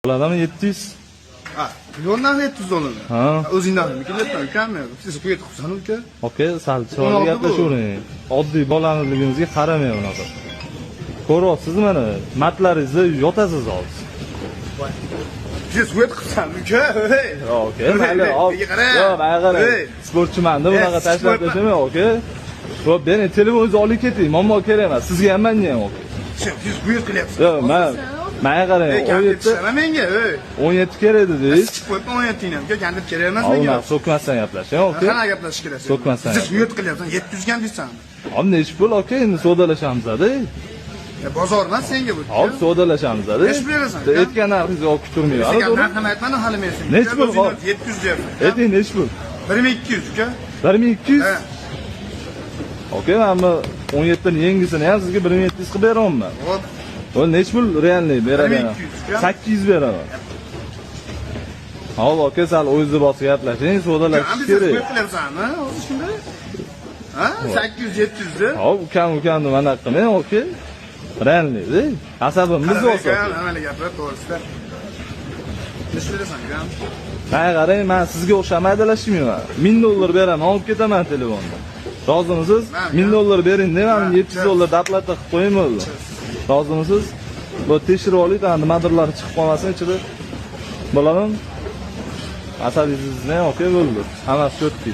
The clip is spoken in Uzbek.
Bo'ladimi 700? Ha, milliondan 700 dollar. Ha. O'zingdan mikin ukam? Siz quyet qilsan uka. Aka, sal chiroyli 16 bu. gaplashavering. Oddiy bolaligimizga qaramang unaqa. Ko'ryapsiz mana, matlaringizda yotasiz hozir. Siz quyet qilsan uka. Hey. Yo'q, aka, mayli, hop. Menga qara. Yo'q, menga qarang. Hey. Sportchiman deb unaqa Hey, tashlab sport- tashlamang, aka. Xo'p, bering, telefoningizni olib keting, muammo kerak emas. Sizga ham, menga ham, aka. Sen siz quyet qilyapsan. Yo'q, menga qarang, Ey, 17 ishlama menga, ey. 17 kerak dedingiz. Chiqib qo'yibman 17 ni ham. Uka, gandib kerak emas Ha, menga. unaqa so'kmasdan gaplashing, aka. Qanaqa gaplashish kerak? So'kmasdan. Siz quyet qilyapsan, 700 ga ham deysan. Hop, nechi pul, aka, endi savdolashamiz-da. Ya, bozor emas senga bu. Hop, savdolashamiz-da. Nechi pul berasan, aka? Aytgan narxingizni olib kuturmayman. Senga narxini aytmadim hali men senga. Nechi pul, hop? 700 deyapsan. Ayting, nechi pul? 1200 uka. 1200? Ha. Aka, mana bu 17 ni yangisini ham sizga 1700 qilib beraman. Hop. O nechi pul realniy beradigan? 1200 uka. 800 beraman. Hop, aka, sal o'zingizni bosib gaplashing, savdolashish Siz kerak. quyet qilyapsanmi? Hozir shunday. Ha? 800 700 da. Hop, ukam ukamni mana qilmang, aka. Realniy-da. Asabimni buzib. Amali gapir to'g'risida. Nechi berasan ukam? Menga qarang, men sizga o'xshab maydalashmayman. 1000 dollar beraman, olib ketaman telefonni. Rozimisiz? 1000 dollar bering, deyman, 700 dollar доплата qilib qo'ying bo'ldi. Rozimisiz? Bu tekshirib oling, ana nimadirlar chiqib qolmasin ichida. Bo'ladimi? Asabingizni aka bo'ldi. Hammasi cho'tki.